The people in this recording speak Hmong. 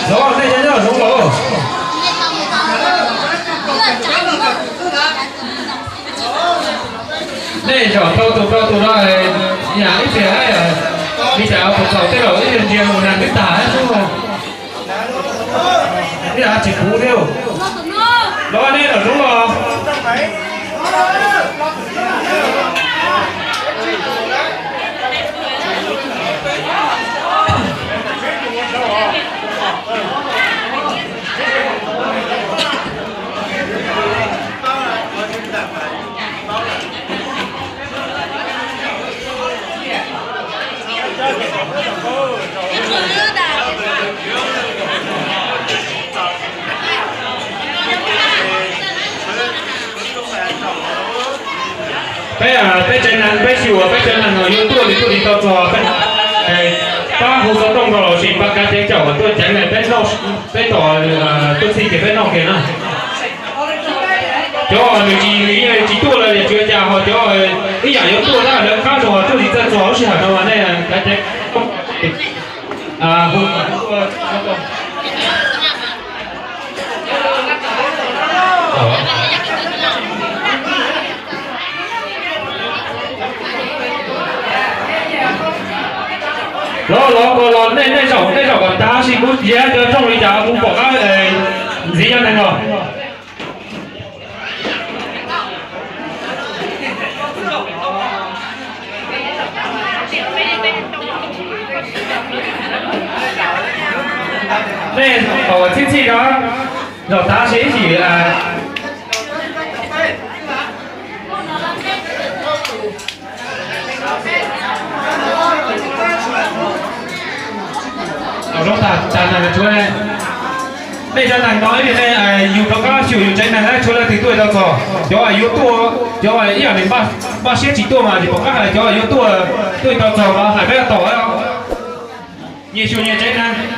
Los, nej cov nyob zoo los. Nej zaum rau tus rau tus no, yam ib pliag li cas puas txaus tej zaum ib ntsia mus nag twb tag xwb. Ib yam tsis puv thiab. Los nej los zoo los. Peb, peb tsev neeg, peb xyuas peb tsev neeg yuav tuaj li tuaj tsis tau txog, pab hu xov tooj rau los sis pab kav ceev caum tuaj ceev, peb, peb tom tuaj txhij ces peb noj kiag na. Cov nws tsis, nws yeej tsis tuaj lawm yog tsis ua cas, ho cov ib yam yuav tuaj tab lawv qab zog tuaj tsis txawj txog lub sij hawm no mas nej kav ceev hu. Los, los, los, nej, nej zaum, nej zaum kom tag sis kuv nrhiav cov rooj li cas kuv pom qab ntxiv cov neeg los. Nej txhij txhij no, zaum tav sis ib chim. Tag neeg tshuav, nej cov neeg no ib pliag nej yus rov qab xyuas yus tsev neeg tshuav leej twg tuaj tau txog. Cov yuav tuaj, cov ib yam li npaj siab tsis tuaj mas tsis pom qab hais, cov yuav tuaj, tuaj tau txog mas hais peb tau. Nyias xyuas nyias tsev neeg.